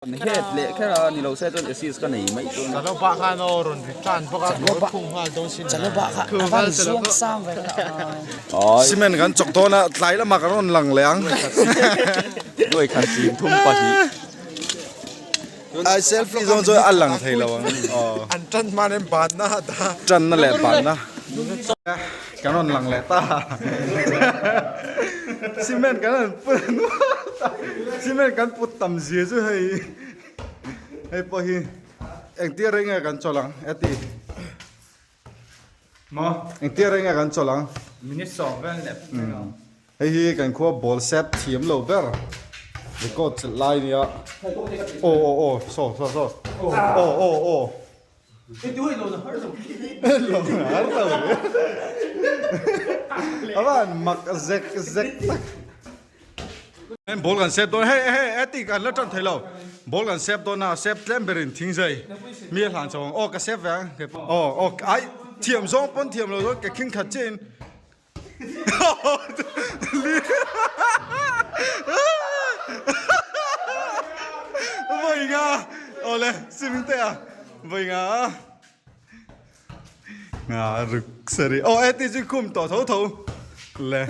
Het leh kher a ni lo se chuan assist ka nei mai chuan. Chaloba khan aw rawn return bawk a goal khung nghal dawn sin Chaloba kha a van zuang sang ve kha. Cement kan chawk dawn a tlai lamah kan rawn lang leh ang. Nuai khat ching thum pahnih. Ai selfie zawng chuan a lang thei lo ang. An tan hman em banna a dah. Tanna leh banna. Kan rawn lang leh ta. Cement kan rawn put nual ta. Cement kan put tam zia chu hei hei pawh hi engtir reng nge kan chawlh ang e ti. Maw engtir reng nge kan chawlh ang. Minute sawm vel leh. Hei hi kan khua ball set thiam lo ber record chelh lai nia. Aw aw aw saw saw saw aw aw aw. Lo har lo. Avan mak zek zek tak. Ball kan sep dawn hei hei eti kan la tan thei lo. Ball kan sep dawn a sep tlem berin thing zai mi a hlan chho ang aw ka sep ve ang aw aw ai thiam zawng pawn thiam lo zawng ke khing khat chiah in Vawiinga awle swimming te a vawiinga nga ruk sari aw e ti chu khum tawh tho tho le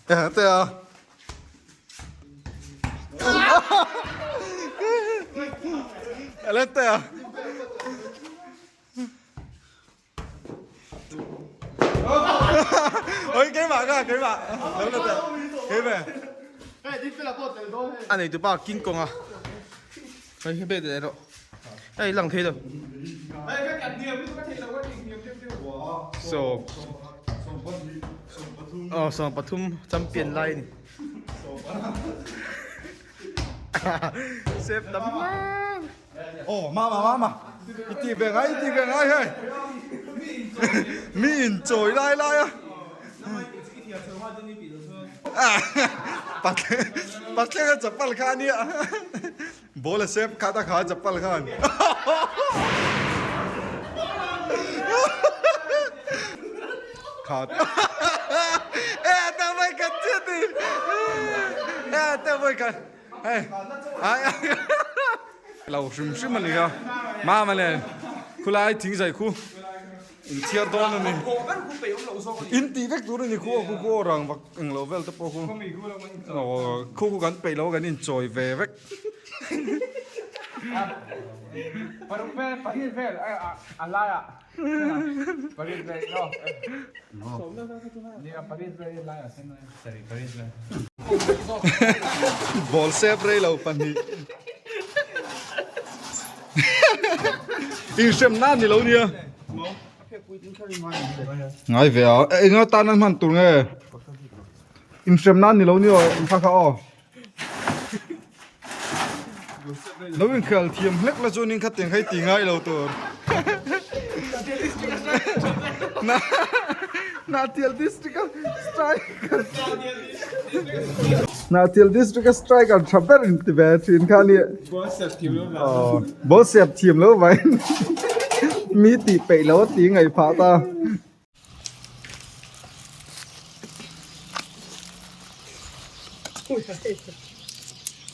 e te a le te a Ôi keimah ka keimah lo la teh keimah A nei tupa King Kong a hei hi bet leh rawh hei lang thei lo so aw 13 champion lai a ni save tam hle. Aw mama mama i ti ve ngai i ti ve ngai hei mi in chawi lai lai a pathleng a chapal kha ania ball a sep khat a kha chapal khan khat e ta mai khat chiah ti e ta mai khat Hei ai lo hrim hrim a ni a mama nen khulai thing zai khu in chhiar dawn a ni in tih vek tur a ni khu a khu khu rang vak eng lo vel te pawh khu khu khu kan peih lo kan in chawi ve vek. Paruk vel pahnih vel a laiah pariat vel Ball sep rei lo pahnih. Inhrem nan ni lo nia. Ngai ve a. Enga tan an hman tur nge? Inhrem nan ni lo nia kha kha aw. Lo inkhel thiam hlek la chuanin kha tiang kha i ti ngai lo tur. Hnahthial district a striker Hnahthial district a striker tha ber in ti ve thin kha nia. Ball sep thiam lo vangin mi tih peih lo a ti ngaih phah ta.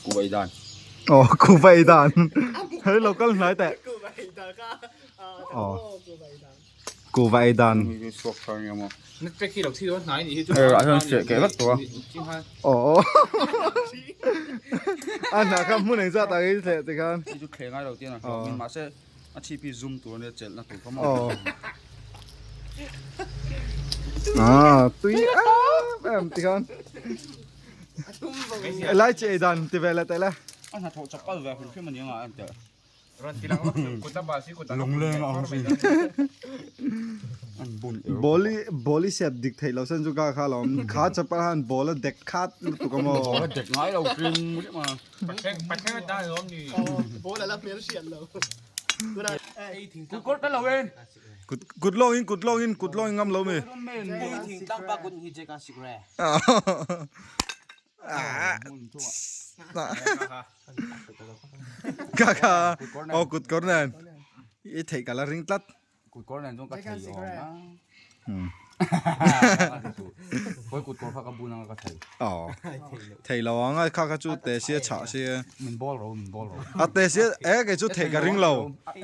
Kuwait dan. Oh, Kuwait dan. Hei local hnai teh. Oh. Kuwait dan. Oh. A hna kha hmun eng zat ah i thleh tikhan. Chu thleh ngai lo tian a hlawm in mahse A chhip hi zoom tur ania chelhna tur kha maw. Aw. Ah, tui em em tikhan. Elai chi ei dan ti ve leh teh le. A hnathawh chapal ve hrim hrim ania nga en teh. Lungleng a ang hrim. Ball i ball i sep dik theih loh sen chu ka kha lawm. Kha chapal khan ball a dek khat lutuk a maw. Ball a dek ngai lo hrim hrim a. Kut lawng in kut lawng in kut lawng in ngam lo mi. Ka kha aw kut kawr nen i theih ka la ring tlat. Kut kawr nen chuan ka thei awm a. Khawi kut kawr kha ka bun anga ka thei. Aw. Thei lo ang a kha kha chu te sia chhah sia. Min bawl ro min bawl ro. A te sia e kei chu thei ka ring lo.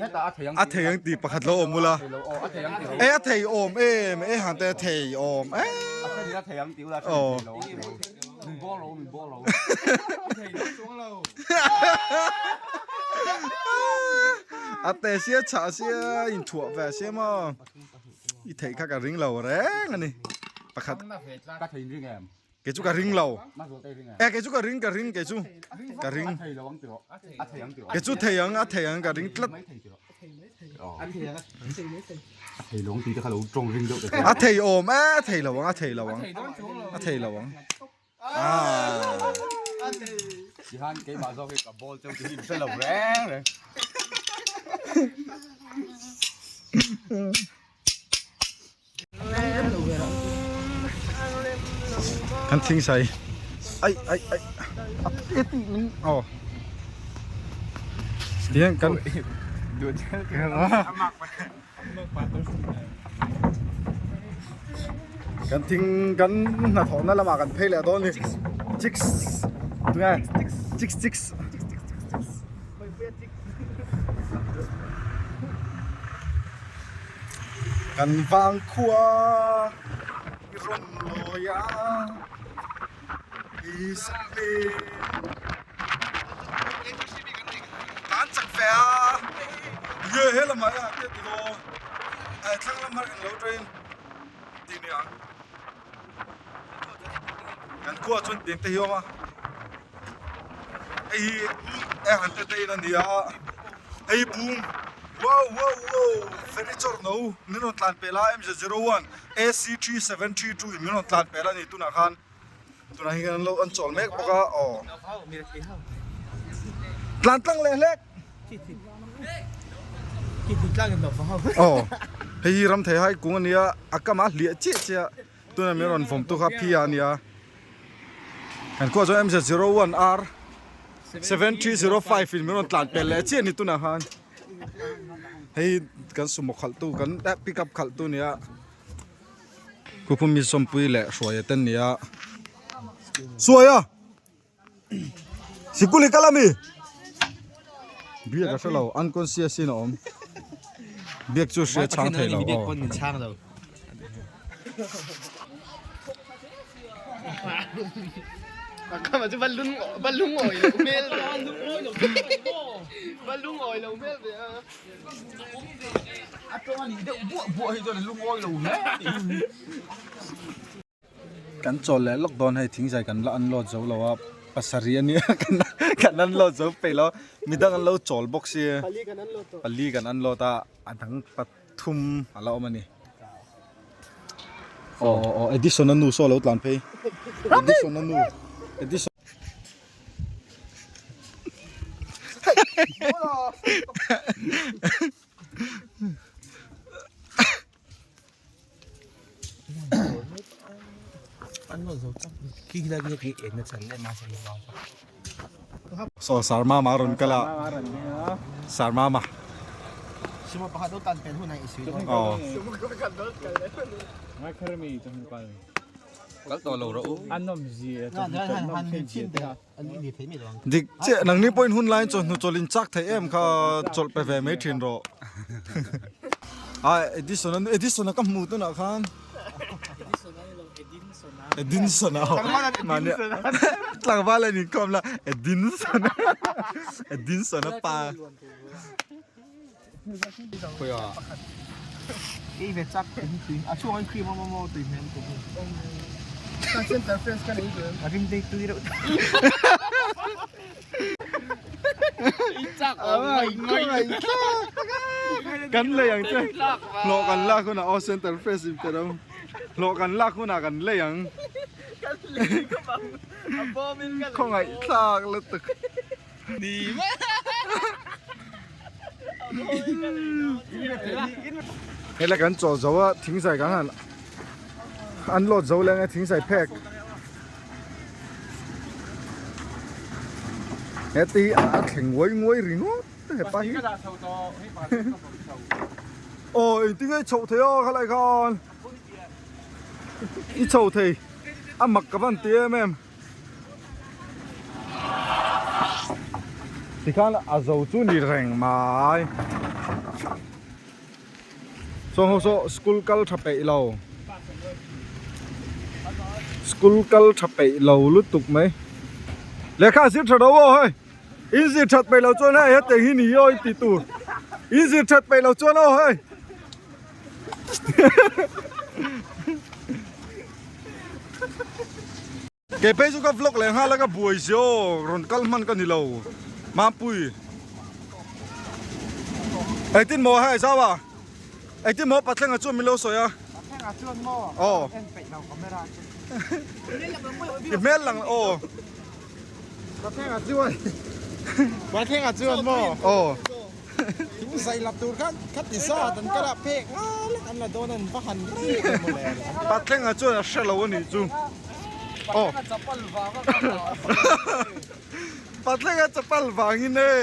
Hetah a thei ang A thei ang tih pakhat lo awm ula. Thei lo aw a thei ang tih E a thei awm em e han te a thei awm e. A then in a thei ang tih ula a then in thei lo ang tih lo. Min bawl ro min bawl ro. Thei lo chuang lo. A te sia chhah sia inthuah ve sia maw. I theih kha ka ring lo reng a ni. Pakhat. Ka thei ring em? Kei chu ka ring lo. E kei chu ka ring ka ring kei chu ka ring. A thei lo ang tiraw? A thei ang tiraw? Kei chu thei ang a thei ang ka ring tlat. A thei lo ang tih te kha lo tawng ring deuh te. A thei awm e a thei lo ang a thei lo ang. A thei lo ang. Tihan keimah zawk hi ka ball cheu tih hi in hre lo reng reng. Kan thing sai ai ai ai a ti min aw tihian kan Kan thing kan hnathawhna lamah kan phei leh dawn ni chicks tunge chicks chicks kan vang khua i rawn lawi a i sakhi. Tan chak ve a, ye he lamah hian te ti dawn eh thlang lam har englo train tih ni ang kan khua chuan tiang te hi a awm a hei hi eh han te te in a ni a hei bung wow wow wow furniture no min rawn tlan pel a MZ01 AC3732 in min rawn tlan pel a ni tunah khan. Tunah hian an lo an chawl mek bawk a aw tlan tlang leh hlek aw hei hi ram thei hai kung ania a kam a hliah chiah chiah tuna min rawn vawm tu kha phia ania kan khuaah chuan M Z zero one R 7305 in min rawn tlan pel leh chiah a ni tunah khan hei kan sumo khalh tu kan pick up khalh tu ania. Kukhumi sawmpui leh hruaia te nia Suaia Sikul i kal ami Biak a hre lo unconscious in a awm Biak chu hria chhang thei lo aw. A tawng a nih deuh buah buah hi chuan a lungawi lo hle tih. Kan chawl leh lawk dawn hei thingzai kan la unload zo lo a pasarih a nia kan unload zo peih lo midang an lo chawl bawk sia pali kan unload a a dang pathum a la awm a ni aw aw Edison a nu saw a lo tlan phei Edison a nu Edison. Saw Sarmama a rawn kal a Sarmama aw. Kal tawh lo rawh u. Dik chiah nangni pawhin hun laiin chawhnu chawlh in chak thei em kha chawlh pe ve mai thin rawh. A Edison a Edison a ka hmu tunah khan. Edinson a mahni tlangval a inkhawm la Edinson Edinson a pa. Kan lei ang che hlawh kan lak hunah aw center fresh in pe ro hlawh kan lak hunah kan lei ang khawngaih thlak lutuk. Helai kan chaw zo a thingzai kan han an load zo leh ang e thingzai phek heti hi a thleng nguai nguai ringawt hepa hi aw engtin nge chhoh theih a khalai khan. I chho thei a mak ka van ti em em. Tikhan a zo chu ni reng mai. Saw ho saw school kal tha peih lo. School kal tha peih lo lutuk mai. Lehkha zir tha ro aw hei. In zir that peih lo chuan hei hetiang hi ni aw i ti tur. In zir that peih lo chuan aw hei. Kei phei chu ka vlog leh nghal a ka buai zia aw rawn kal hman ka ni lo Mampui Engtin maw hei zau a Engtin maw Pathlenga chuan min lo sawi a Pathlenga chuan maw aw en peih lo camera chu I hmel lang aw Pathlenga chuan Pathlenga chuan maw aw Thing zai la tur khan kha ti zat an kal a phek nga lek an la dawn an va han rei ve mawle. Patlenga chuan a hre lo a nih chu. Aw. Patlenga chapal vangin e.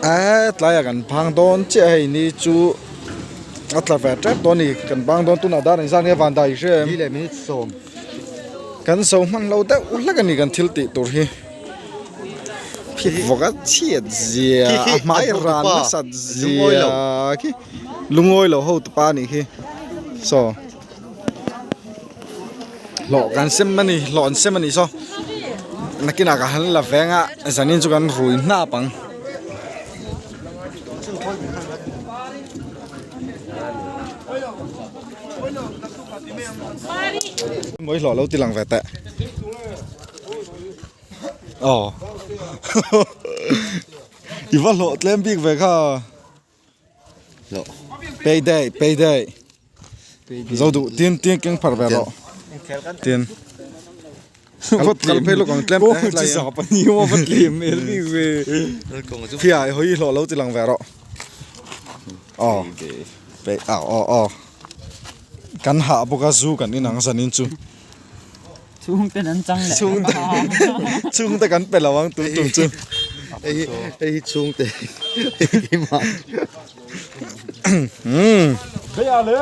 Eee tlaiah kan phang dawn chiah hei ni chu a tla ve tep dawn a ni kan bang dawn tunah dar engzat nge van dai hria em kan zo hman lo deuh hlek a ni kan thil tih tur hi phit vawk a chhiat zia a hmai ran nasat zia khi lungawi lo ho tupa a nih khi saw. Hlawh kan sem a ni hlawh an sem a nih saw nakinah ka han la veng a zanin chu kan rui hnap ang. Mawi hlawh lo ti lang ve teh aw i va hlawh tlem bik ve kha. Payday payday zo duh tin tin keng phar ve rawh tin kal phei lawk ang tlem fia i hawi hlawh lo ti lang ve rawh aw pay aw aw aw kan hah bawk a zu kan inang zanin chu Chhungte an chang leh chhungte chhungte kan pe lo ang tun tum chu hei hi hei hi chhungte keimah umm Hei a le.